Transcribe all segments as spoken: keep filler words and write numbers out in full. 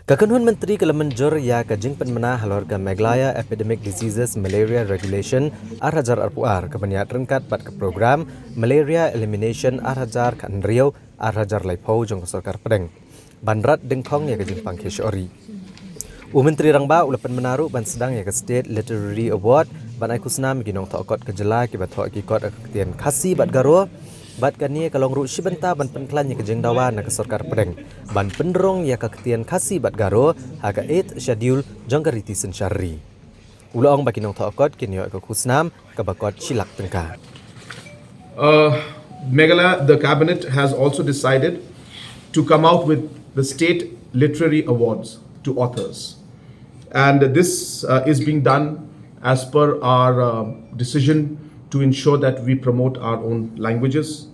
Ka kynhun myntri ka la mynjur ïa ka jingpynmynna halor ka Meghalaya Epidemic Diseases Malaria Regulation ar hajar arphew ar, ka ban ïaid ryngkat bad ka program Malaria Elimination ar hajar khathynriew ar hajar laiphew jong ka sorkar pdeng, ban rat dyngkhong ïa ka jingpang khie shori. U Myntri Rangbah u la pynmynna ruh ban sdang ïa ka State Literary Award ban ai khusnam ïa ki nongthoh kot ka jylla kiba thoh ki kot ha ka ktien Khasi bad Garo, bad kane ka long ruh shi bynta ban pynkhlaiñ ïa ka jingdawa na ka sorkar pdeng ban pynrung ïa ka ktien Khasi bad Garo ha ka Eighth Schedule jong ka riti synshar ri. U la ong ba ki nongthoh kot kin ïoh ïa ka khusnam kaba kot shi lak tyngka. Uh, Meghalaya, the cabinet has also decided to come out with the state literary awards to authors. And this uh, is being done as per our uh, decision to ensure that we promote our own languages,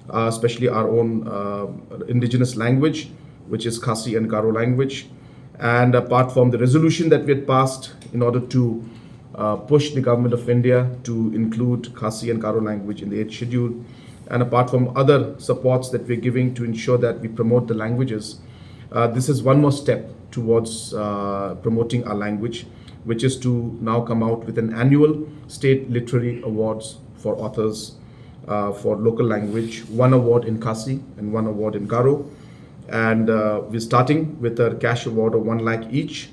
uh, especially our own uh, indigenous language, which is Khasi and Garo language. And apart from the resolution that we had passed in order to uh, push the government of India to include Khasi and Garo language in the eighth schedule, and apart from other supports that we're giving to ensure that we promote the languages, uh, this is one more step towards uh, promoting our language, which is to now come out with an annual state literary awards for authors uh, for local language, one award in Khasi and one award in Garo. And uh, we're starting with a cash award of one lakh each.